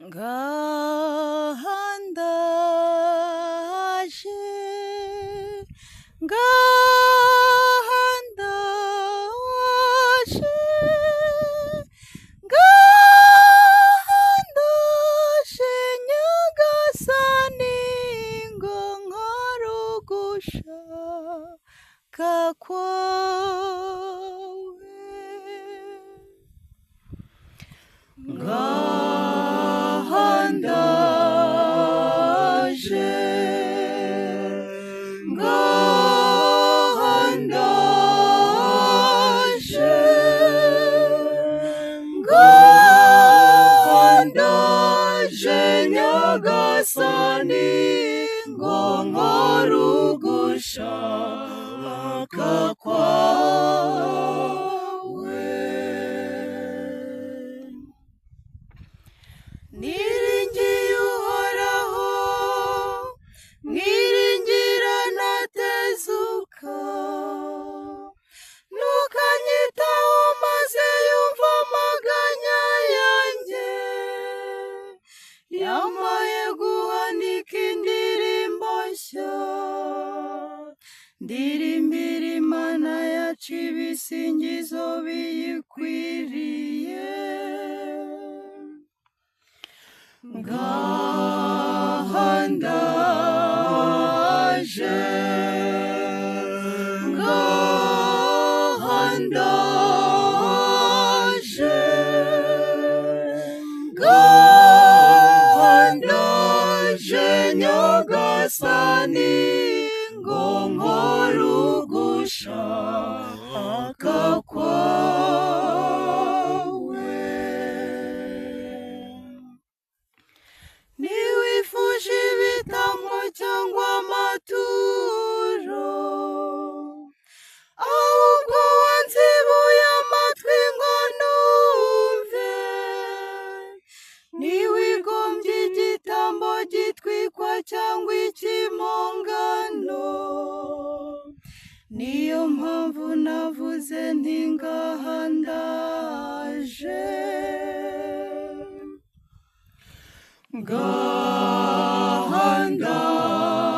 Ngaha ndaje, ngaha ndaje, ngaha ndaje Nyagasani ngo nkore ugushaka kwawe. Ngaha ndaje, ngaha ndaje, ngaha ndaje Nyagasani ngo nkore ugushaka kwawe. Niringiye Uhoraho, mwiringira ntatezuka, ntukanyitaho maze yumva amaganya yanjye, yampaye guhanika indirimbo nshya, ndirimbira Imana yacu ibisingizo biyikwiriye. Ngaha ndaje, ngaha ndaje, ngaha ndaje Nyagasani ngo nkore ugushaka kwawe. Ntiwifuje ibitambo cyangwa amaturo, ahubwo wanzibuye amatwi ngo numve. Ntiwigombye igitambo gitwikwa cyangwa icy'impongano, niyo mpamvu navuze nti ngaha ndaje. Ngaha ndaje,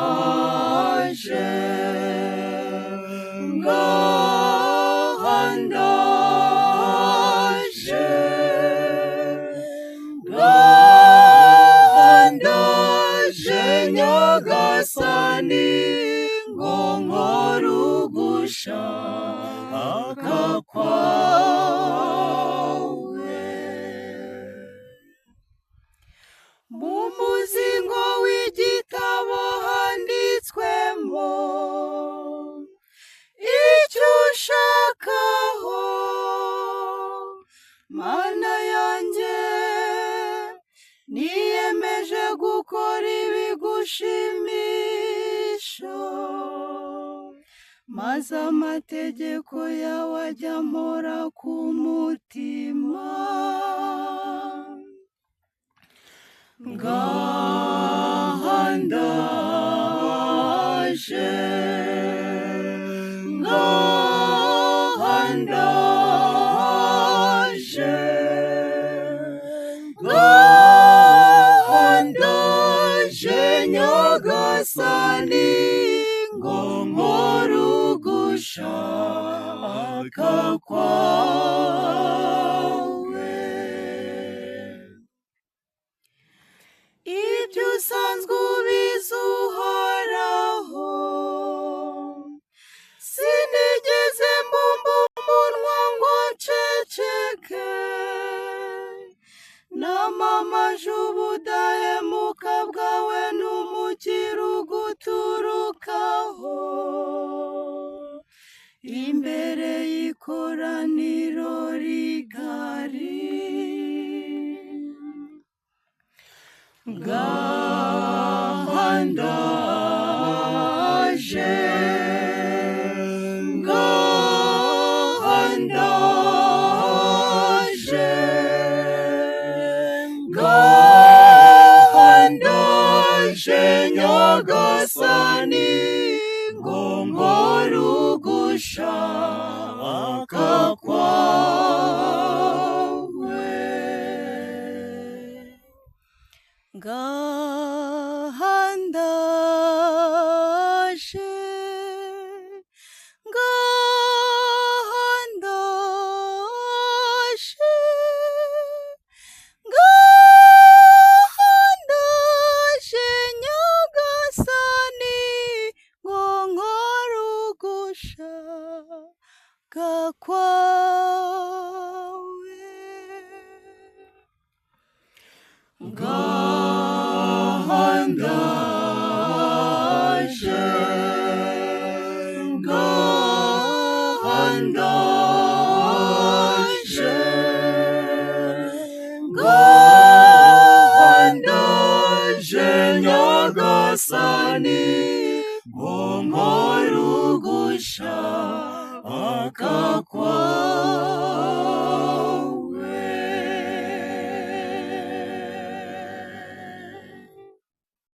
ngaha ndaje, ngaha ndaje Nyagasani ngo nkore ugushaka kwawe. Mu muzingo w'igitabo handitswemo icyo ushakaho, Mana yanjye, niyemeje gukora ibigushimisha, maze amategeko yawe ajya ampora ku mutima. Ngaha ndaje, ngaha ndaje, ngaha ndaje Nyagasani ngo nkore ugushaka kwawe. Ibyo usanzwe ubizi Uhoraho, sinigeze mbumba umunwa ngo nceceke, namamaje ubudahemuka bwawe n'umukiro uguturukaho, imbere y'ikoraniro rigari. Ngaha ndaje, ngaha ndaje, ngaha ndaje Nyagasani ngo nkore ugushaka kwawe. Ngaha ndaje, ngaha ndaje, ngaha ndaje Nyagasani, ngo nkore ugushaka kwawe. Ngaha ndaje, ngaha ndaje, ngaha ndaje Nyagasani, ngo nkore ugushaka kwawe.